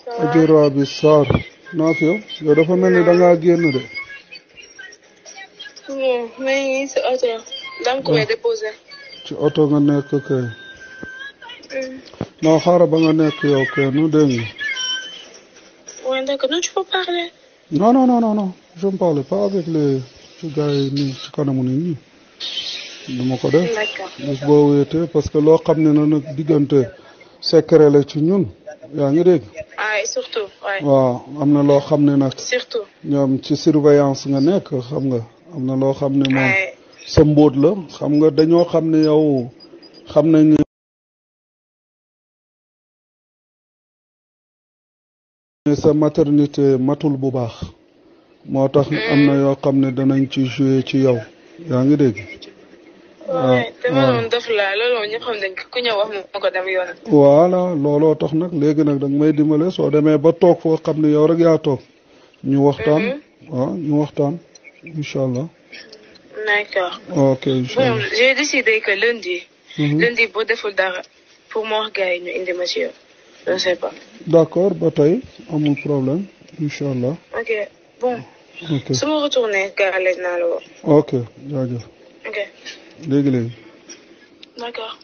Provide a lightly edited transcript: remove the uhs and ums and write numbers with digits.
Adji Raby Sarr naa fi yow dafa mel ni da ngaa génn de. mais ngi si oto danga ko may déposé. ci oto nga nekk kay. non xaaral ba nga nekk yow kay nu dégg nga. oui d'accord non tu peux parler. non je ne parle pas avec les ci gars yi nii ci kanamu nit ñi. duma ko def. d'accord boo wéetee parce que loo xam ne na nag diggante secret la ci ñun yaa ngi dégg. ah surtout waaw am na loo xam ne nag. surtout ñoom ci surveillance nga nekk xam nga am na loo xam ne moom sa mbóot la xam nga dañoo xam ne yow xam nañ ne sa maternité matul bu baax moo tax am na yoo xam ne danañ ci jouer ci yow yaa ngi dégg. waaw te ma noonu def la loolu ñëpp xam nañ ku ñëw wax mu ko dem yoon. voilà looloo tax nag léegi nag danga may dimbale soo demee ba toog foo xam ne yow rek yaa toog ñu waxtaan. waaw ñu waxtaan incha allah. d'accord. ok incha allah bon j'ai décidé que lundi. lundi boo deful dara pour ma wax gars yi ñu indi ma ci yow. je ne sais pas. d'accord ba tey amul problème incha allah. ok bon. ok su ma retourné gars laaj naa la woo. ok jaajëf. ok léegi. d'accord.